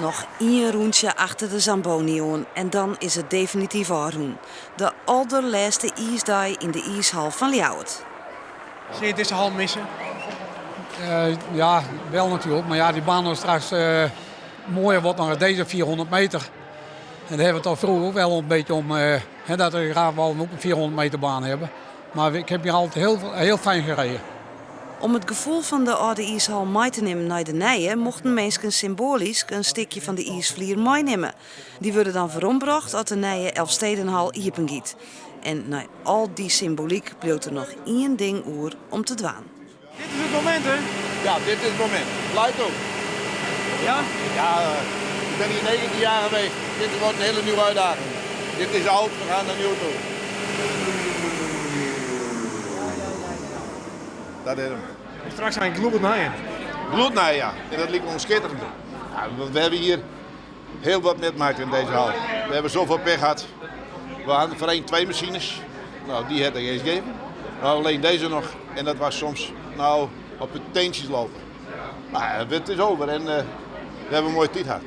Noch ien rûntsje achter de Zamboni oan en dan is it definityf ôfrûn. De alderlêste iisdei yn de iishal fan Ljouwert. Sil je dizze hal misse? Ja, wel natuerlik. Mar ja, dy baan is straks moaier wordt dan dizze 400 meter. En dêr hawwe we it al froeger ek wel in bytsje om, dat we graach wol in 400 meter baan hawwe. Mar ik ha hjir altyd hiel, hiel fijn gereden. Om it gefoel fan de âlde iishal mei te nimmen nei de nije, mochten minsken symboalysk in stikje fan de iisflier meinimme. Dy wurde dan werombrocht as de nije Elfstedenhal iepen giet. En nei al dy symbolyk bliuwt der noch ien ding oer om te dwaan. Dit is it momint, hè? Ja, dit is it momint. Luid ook. Ja? Ja, ik ben hier 19 jaar geweest. Dit wordt een hele nieuwe uitdaging. Dit is oud, we gaan naar nieuw toe. Dat is hem. En straks ein gloednij. Gloednij, ja. En dat liket me skitterend. Ja, we hebben hier heel wat metmaakt in deze hal. We hebben zoveel pech gehad. We hadden voorheen twee machines. Nou, die heb ik eens gegeven. Maar alleen deze nog. En dat was soms nou, op de teentjes lopen. Maar het is over en we hebben een mooie tijd gehad.